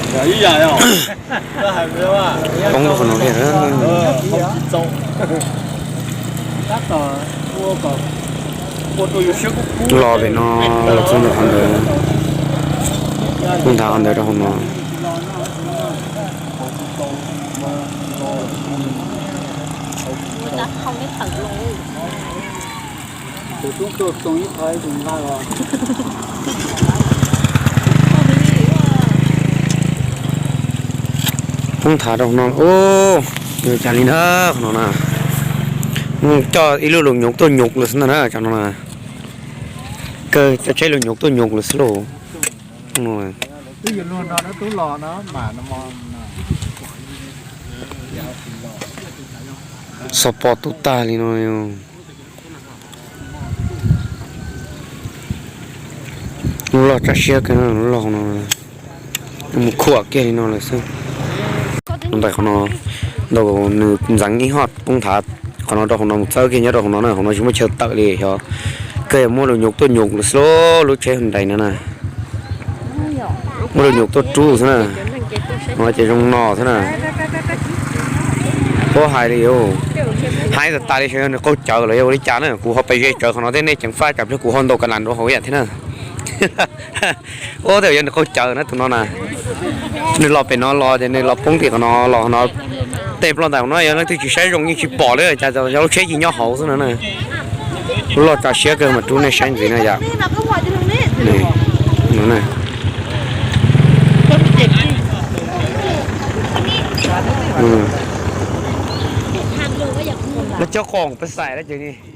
Poob rau qhov no thiab. Los pem no los txog ntawm qhov ntawd, poob nthav qhov ntawd rau hauv no. Poob nthav rau hauv no. Ua cas li na, qhov no na, coj ib lub lus nyuv tuaj nyuv lawm xwb ntag na, cov no na. Kawg cov tsheb lus nyuv tuaj nyuv lawm xwb lauj. Xov pos tu tag li no. Lub loj tsa siab kawg no, lub loj no. Mus khuam kiag li no lawm xwb. Ntais qhov no, ntaus nws ntxeev ib hoj poob nthav qhov no rau hauv no mus txawb kiag nyob rau hauv no na, hauv no tsis muaj chaw tawm li xyov. Kawg yog muaj lus nyuv tuaj nyuv lawm xwb lauj, lub tsheb Hyundai no na. Muaj lus nyuv tuaj rub xwb na. No ces zoo no xwb na. Puab hais li, hais tas tas li xyov yog nws qaug cawv los yog ua li cas na, kuv ho pais ze cawv qhov no thiab nej ceev faj tsam pliag kuv ho ntaus ka nas rau hauv yam thiab na. Ua tej yog nws qaug cawv na tus no na. Nws los pem no los ces nws los poob tim qhov no los no. Tej ploj ntais no yog leej twg tsis saib zoo yeej tsis pom li cas, yog lub tsheb yeej nyob hauv xwb no na. Lub loj tsa siab kawg mas rub nej saib ntxiv na yom. Lawv cov qoom pes xais lawv ces